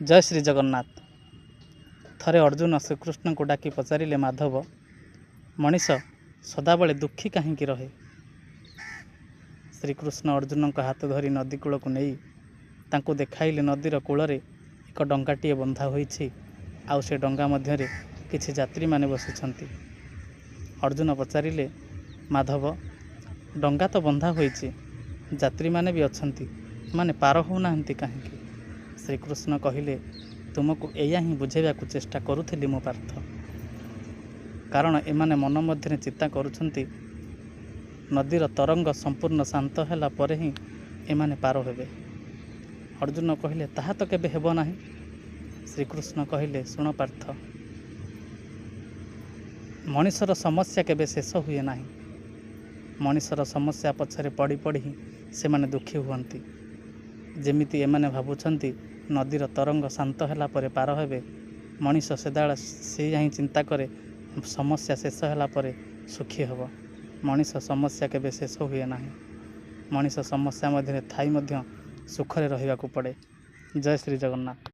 ଜୟ ଶ୍ରୀ ଜଗନ୍ନାଥ। ଥରେ ଅର୍ଜୁନ ଶ୍ରୀକୃଷ୍ଣଙ୍କୁ ଡାକି ପଚାରିଲେ, ମାଧବ, ମଣିଷ ସଦାବେଳେ ଦୁଃଖୀ କାହିଁକି ରହେ? ଶ୍ରୀକୃଷ୍ଣ ଅର୍ଜୁନଙ୍କ ହାତ ଧରି ନଦୀ କୂଳକୁ ନେଇ ତାଙ୍କୁ ଦେଖାଇଲେ, ନଦୀର କୂଳରେ ଏକ ଡଙ୍ଗାଟିଏ ବନ୍ଧା ହୋଇଛି, ଆଉ ସେ ଡଙ୍ଗା ମଧ୍ୟରେ କିଛି ଯାତ୍ରୀମାନେ ବସିଛନ୍ତି। ଅର୍ଜୁନ ପଚାରିଲେ, ମାଧବ, ଡଙ୍ଗା ତ ବନ୍ଧା ହୋଇଛି, ଯାତ୍ରୀମାନେ ବି ଅଛନ୍ତି, ଏମାନେ ପାର ହେଉନାହାନ୍ତି କାହିଁକି? ଶ୍ରୀକୃଷ୍ଣ କହିଲେ, ତୁମକୁ ଏଇଆ ହିଁ ବୁଝାଇବାକୁ ଚେଷ୍ଟା କରୁଥିଲି ମୁଁ ପାର୍ଥ। କାରଣ ଏମାନେ ମନ ମଧ୍ୟରେ ଚିନ୍ତା କରୁଛନ୍ତି, ନଦୀର ତରଙ୍ଗ ସମ୍ପୂର୍ଣ୍ଣ ଶାନ୍ତ ହେଲା ପରେ ହିଁ ଏମାନେ ପାର ହେବେ। ଅର୍ଜୁନ କହିଲେ, ତାହା ତ କେବେ ହେବ ନାହିଁ। ଶ୍ରୀକୃଷ୍ଣ କହିଲେ, ଶୁଣ ପାର୍ଥ, ମଣିଷର ସମସ୍ୟା କେବେ ଶେଷ ହୁଏ ନାହିଁ। ମଣିଷର ସମସ୍ୟା ପଛରେ ପଡ଼ି ପଡ଼ି ହିଁ ସେମାନେ ଦୁଃଖୀ ହୁଅନ୍ତି। ଯେମିତି ଏମାନେ ଭାବୁଛନ୍ତି ନଦୀର ତରଙ୍ଗ ଶାନ୍ତ ହେଲା ପରେ ପାର ହେବେ, ମଣିଷ ସଦାବେଳେ ସେଇଆ ହିଁ ଚିନ୍ତା କରେ, ସମସ୍ୟା ଶେଷ ହେଲା ପରେ ସୁଖୀ ହେବ। ମଣିଷ ସମସ୍ୟା କେବେ ଶେଷ ହୁଏ ନାହିଁ। ମଣିଷ ସମସ୍ୟା ମଧ୍ୟରେ ଥାଇ ମଧ୍ୟ ସୁଖରେ ରହିବାକୁ ପଡ଼େ। ଜୟ ଶ୍ରୀ ଜଗନ୍ନାଥ।